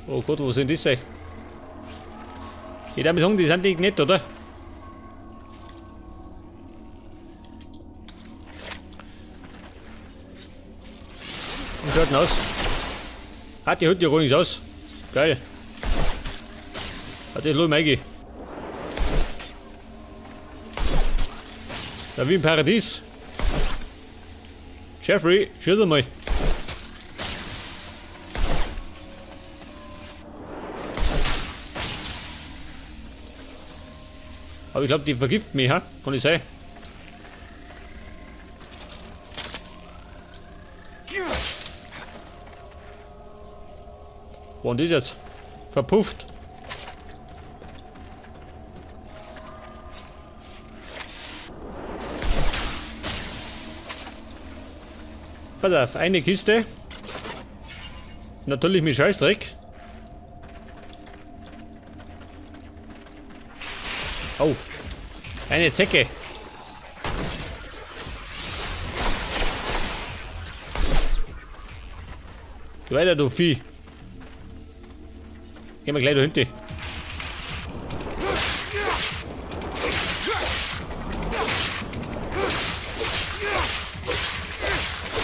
Oh Gott, wo sind die sein? Ich darf mir sagen, die sind nicht nett, oder? Wie schaut denn aus? Ah, die holt ja gar nichts aus. Geil. Ah, das lohnt mich. Da wie im Paradies. Jeffrey, schieß mal. Aber ich glaube, die vergiften mich, ha? Kann ich sein? Wo ist das jetzt? Verpufft. Pass auf, eine Kiste. Natürlich mit Scheißdreck. Oh, eine Zecke. Geh weiter, du Vieh. Gehen wir gleich da hinten.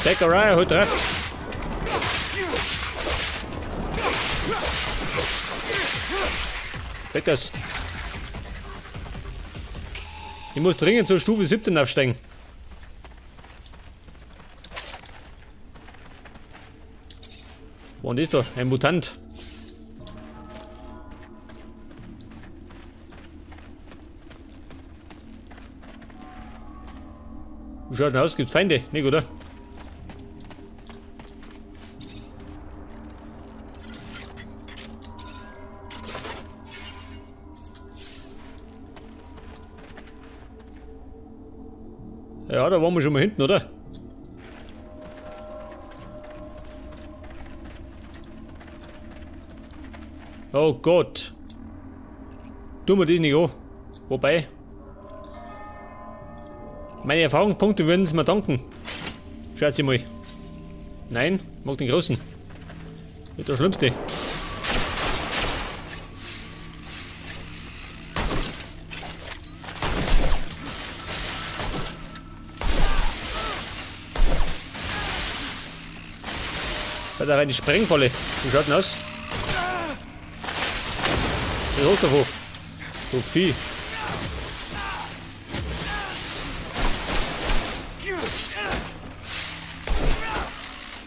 Zeckerei, hol drauf. Weg das. Ich muss dringend zur Stufe 17 aufsteigen. Wo ist da? Ein Mutant. Wie schaut denn aus? Gibt's Feinde? Nicht, oder? Ja, da waren wir schon mal hinten, oder? Oh Gott. Tun wir das nicht an. Wobei. Meine Erfahrungspunkte würden es mir danken. Schaut sie mal. Nein, mag den Großen. Nicht der Schlimmste. Da war eine Sprengfalle. Wie schaut denn aus? Was ist davon? So Vieh.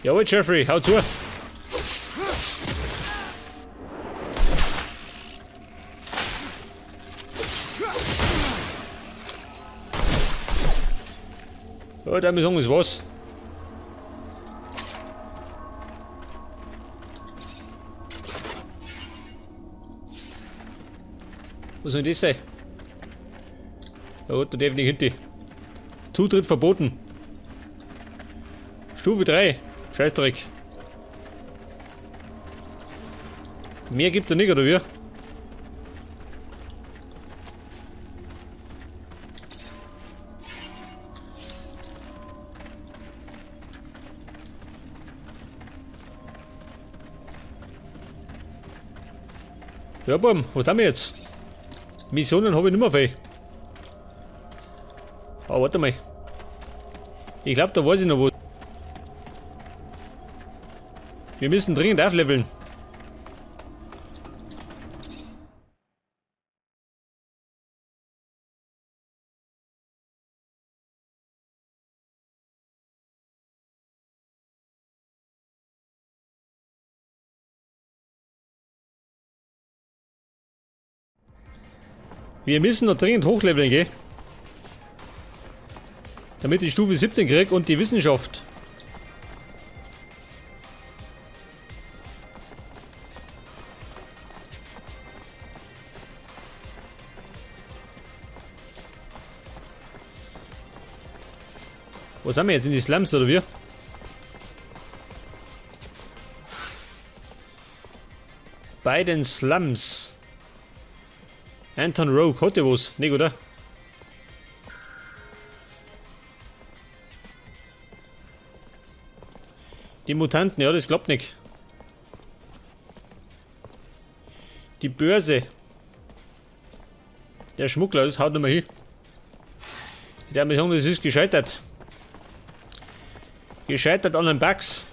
Jawohl, Jeffrey, hau zu! Ja, da muss ich sagen, ist was. Was soll das sein? Ja gut, da darf ich nicht hinten. Zutritt verboten. Stufe 3. Scheißdreck. Mehr gibt er nicht, oder wie? Ja, Buben, was haben wir jetzt? Missionen habe ich nicht mehr viel. Aber warte mal. Ich glaube, da weiß ich noch was. Wir müssen dringend aufleveln. Wir müssen noch dringend hochleveln, gell? Damit ich Stufe 17 krieg und die Wissenschaft. Was haben wir jetzt in die Slums, oder wie? Bei den Slums. Anton Rogue, hat der was? Nicht, oder? Die Mutanten, ja, das klappt nicht. Die Börse. Der Schmuggler, das haut nicht mehr hin. Der hat mir sagen, das ist gescheitert. Gescheitert an den Bugs.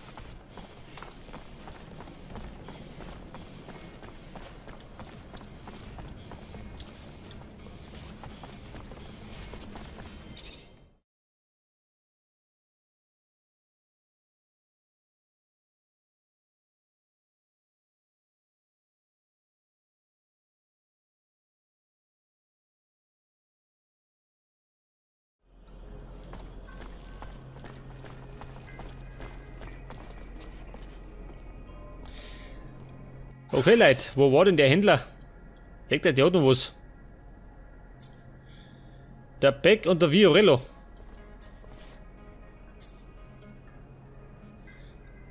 Okay, Leute, wo war denn der Händler? Der hat noch was. Der Beck und der Viorello.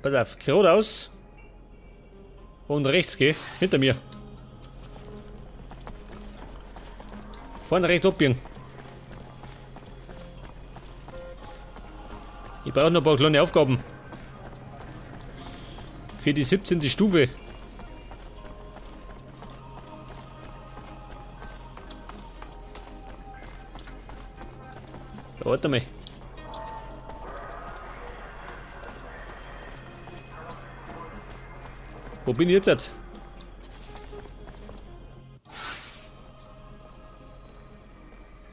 Pass auf, geradeaus. Und rechts, geh. Hinter mir. Vorne rechts abbiegen. Ich brauche noch ein paar kleine Aufgaben. Für die 17. Stufe. Warte mal. Wo bin ich jetzt?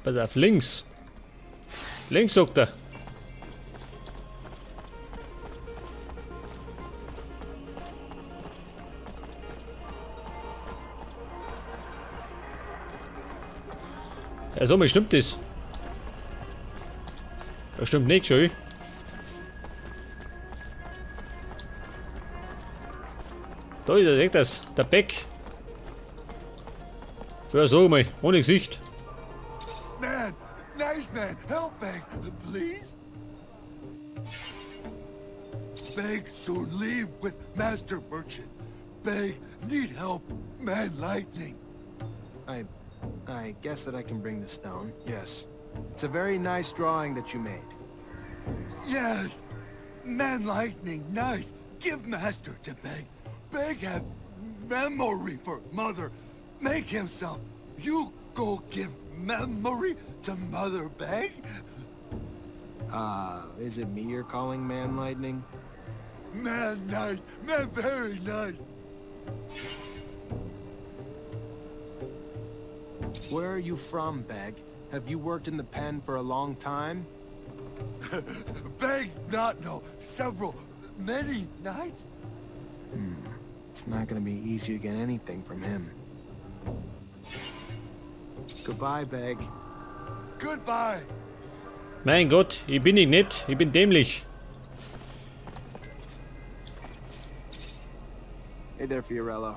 Pass auf, links. Links, sagt er. Ja, so, mir stimmt das. Das stimmt nicht, schön. Da ist er, seht das, der Beck. Ja, so mal, ohne Gesicht. Man, nice man, help Beg, please. Beg soon leave with Master Merchant. Beg need help, Man Lightning. I guess that I can bring the stone. Yes. It's a very nice drawing that you made. Yes! Man Lightning, nice! Give Master to Beg. Beg have memory for Mother. Make himself. You go give memory to Mother Beg? Is it me you're calling Man Lightning? Man nice! Man very nice! Where are you from, Beg? Have you worked in the pen for a long time? Beg not know. Several, many nights. It's not gonna be easy to get anything from him. Goodbye, Beg. Goodbye. Mein Gott, ich bin nicht nett, ich bin dämlich. Hey there, Fiorello.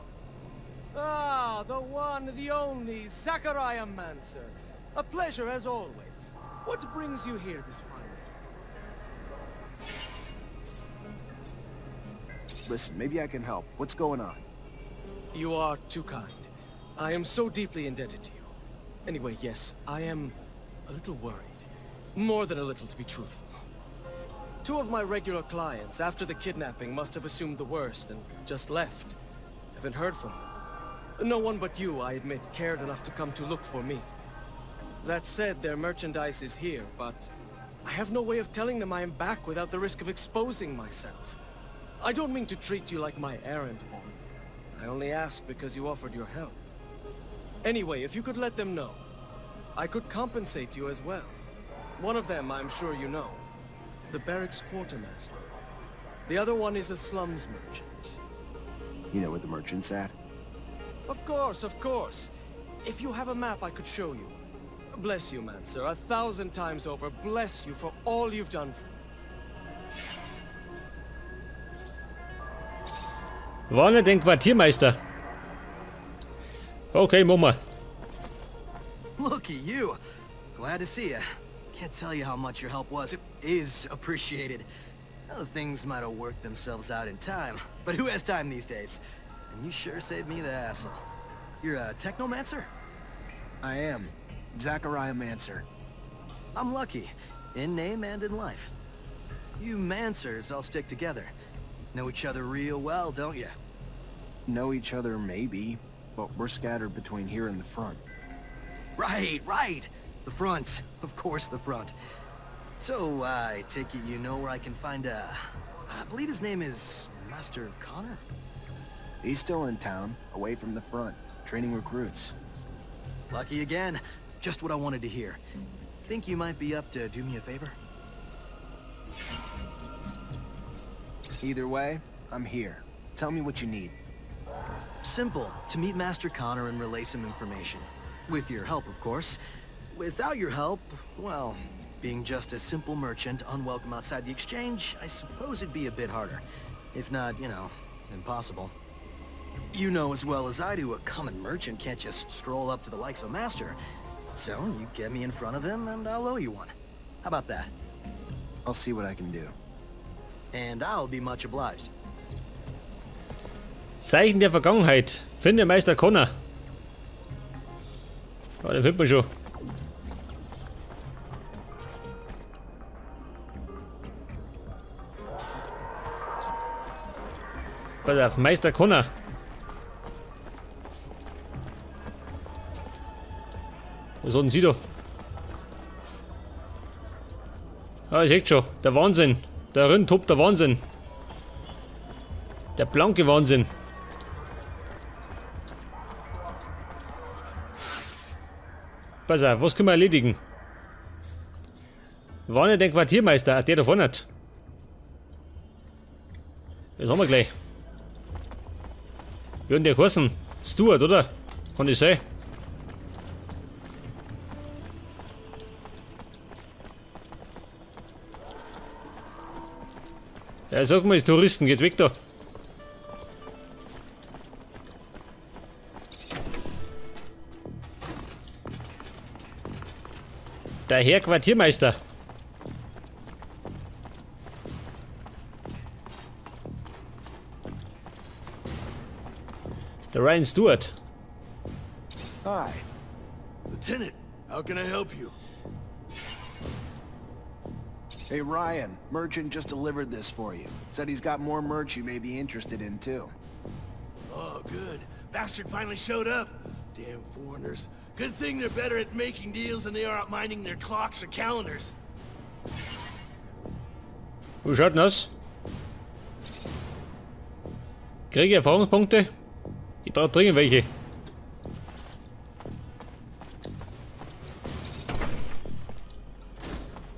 Ah, the one, the only, Zachariah Manser. A pleasure as always. What brings you here this fine day? Listen, maybe I can help. What's going on? You are too kind. I am so deeply indebted to you. Anyway, yes, I am a little worried. More than a little, to be truthful. Two of my regular clients, after the kidnapping, must have assumed the worst and just left. Haven't heard from them. No one but you, I admit, cared enough to come to look for me. That said, their merchandise is here, but I have no way of telling them I am back without the risk of exposing myself. I don't mean to treat you like my errand boy. I only asked because you offered your help. Anyway, if you could let them know, I could compensate you as well. One of them, I'm sure you know. The barracks quartermaster. The other one is a slums merchant. You know where the merchant's at? Of course, of course. If you have a map, I could show you. Bless you, Manser. 1,000 times over, bless you for all you've done for me. Warne den Quartiermeister. Okay, Mama. Look at you. Glad to see you. Can't tell you how much your help was. It is appreciated. Well, things might have worked themselves out in time, but who has time these days? And you sure saved me the hassle. You're a technomancer? I am. Zachariah Manser. I'm lucky, in name and in life. You Mansers all stick together. Know each other real well, don't you? Know each other, maybe. but we're scattered between here and the front. Right, right! The front. Of course the front. So, I take it you know where I can find a... I believe his name is Master Connor? He's still in town, away from the front, training recruits. Lucky again. Just what I wanted to hear. Think you might be up to do me a favor? Either way, I'm here. Tell me what you need. Simple. To meet Master Connor and relay some information. With your help, of course. Without your help, well, being just a simple merchant, unwelcome outside the exchange, I suppose it'd be a bit harder. If not, you know, impossible. You know as well as I do, a common merchant can't just stroll up to the likes of a master. So, you get me in front of him, and I'll owe you one. How about that? I'll see what I can do. And I'll be much obliged. Zeichen der Vergangenheit. Finde Meister Connor. Ja, den findet man schon. Pass auf, Meister Connor. Was hat denn sie da? Ah, ich seht schon. Der Wahnsinn. Der Rind tobt der Wahnsinn. Der blanke Wahnsinn. Pass auf, was können wir erledigen? Warne den Quartiermeister, der da vorne hat. Das haben wir gleich. Wie hat denn der geheißen? Stuart, oder? Kann das sein? Ja, sag mal, ist Touristen, geht weg da. Der Herr Quartiermeister. Der Ryan Stewart. Hi. Lieutenant, how can I help you? Hey Ryan, merchant just delivered this for you. Said he's got more merch you may be interested in too. Oh, good. Bastard finally showed up. Damn foreigners. Good thing they're better at making deals than they are at minding their clocks or calendars. Wie schaut denn aus? Kriege ich Erfahrungspunkte? Ich brauche dringend welche.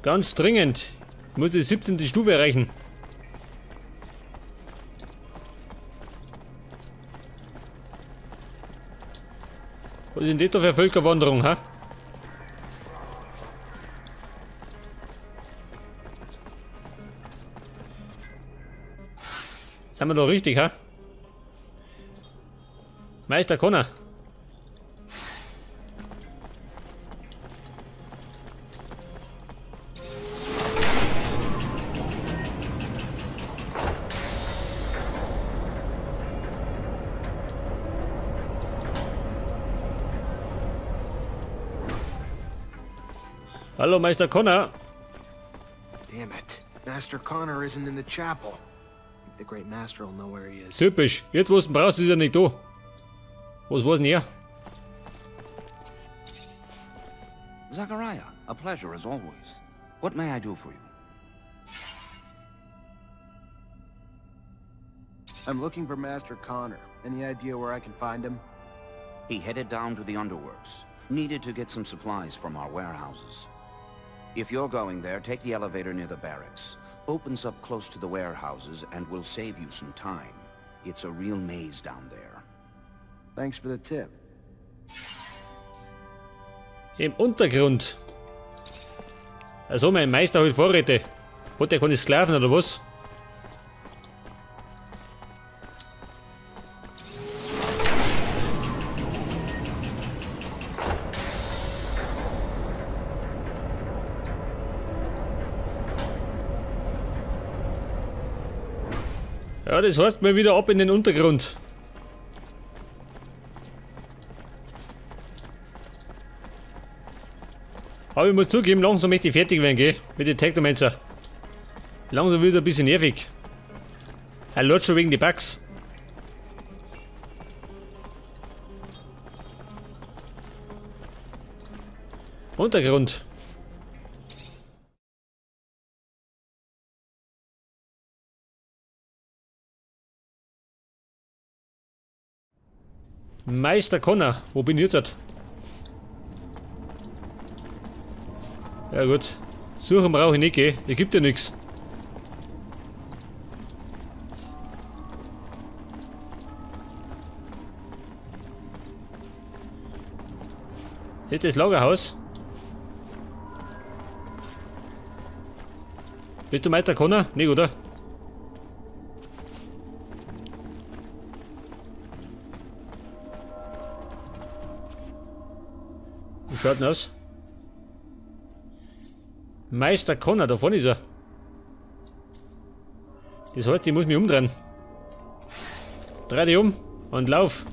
Ganz dringend. Ich muss die 17. Stufe erreichen. Was ist denn das da für Völkerwanderung, ha? Sind wir da richtig, ha? Meister Connor. Hallo, Meister Connor. Damn it. Master Connor isn't in the chapel. The great master will know where he is. Typisch. Jetzt, wo du ihn brauchst, ist er nicht da. Was war's denn er? Zachariah, a pleasure as always. What may I do for you? I'm looking for Master Connor. Any idea where I can find him? He headed down to the underworks. Needed to get some supplies from our warehouses. If you're going there, take the elevator near the barracks. Opens up close to the warehouses and will save you some time. It's a real maze down there. Thanks for the tip. Im Untergrund. Also mein Meister holt Vorräte. Hat der keine Sklaven oder was? Ja, das heißt mal wieder ab in den Untergrund. Aber ich muss zugeben, langsam möchte ich fertig werden, gell? Mit den Technomancer. Langsam wird es ein bisschen nervig. Er läuft schon wegen die Bugs. Untergrund. Meister Connor, wo bin ich jetzt? Ja gut, suchen brauche ich nicht, gell? Ich gibt ja nichts. Ist das Lagerhaus? Bist du Meister Connor? Nee, oder? Wie schaut denn aus? Meister Connor, da vorne ist er. Das heißt, ich muss mich umdrehen. Dreh dich um und lauf.